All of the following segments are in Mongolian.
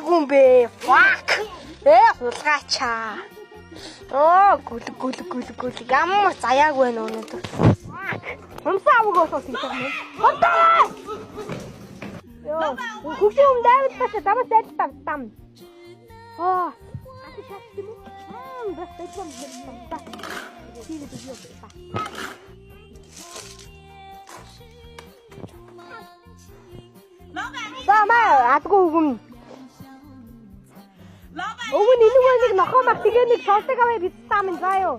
Хулгаагүй юм бэ. Fuck. Э хулгаачаа. Оо гүлэг гүлэг гүлэг гүлэг ямар заяагүй байна өнөөдөр. Fuck. Хумсан аваг болоо тэгж байгаа юм. Хотоо! Йоо, хөгшин юм дайвал баша замаас дайлтаа там. Аа, ати шат юм уу? Мм, бас дайвал юм байна. Тийм үү юм ба. За маа адгүй өгөн. Өвгөн энэ нэг нохоо мах тэгээ нэг шолдог аваа бицтаа минь заа юу.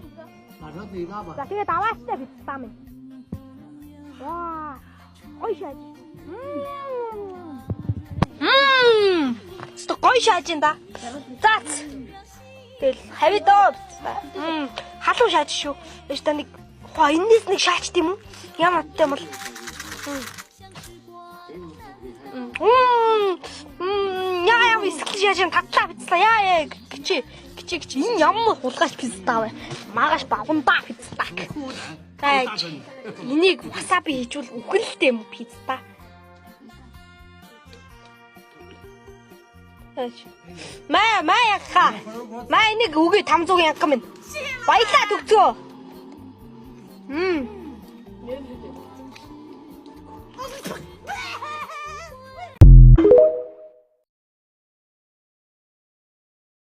打成嘴巴吧 За тэгээд аваачтай бицтаа минь. Ваа. Гой шааж. Мм. Өстө гой шааж юм да. За. Тэгэл хавь доо бицтаа. Мм. Халуун шааж шүү. Эш та нэг хоо энэс нэг шаачт юм уу? Ямар уттай юм бол. Мм. Мм. Яа яа эсгэлж яаж юм татлаа бицлаа. Яа яа гिचи гिचи гिचи энэ ямар хулгайч пиццаа вэ? Маргааш багундаа пиццаа. Таач. Энийг васаби хийжүүл үхэлтэй юм пиццаа. Таач. Маа маа яха. Маа энийг үгүй 500 янга минь. Баялаа төгцөө. Мм.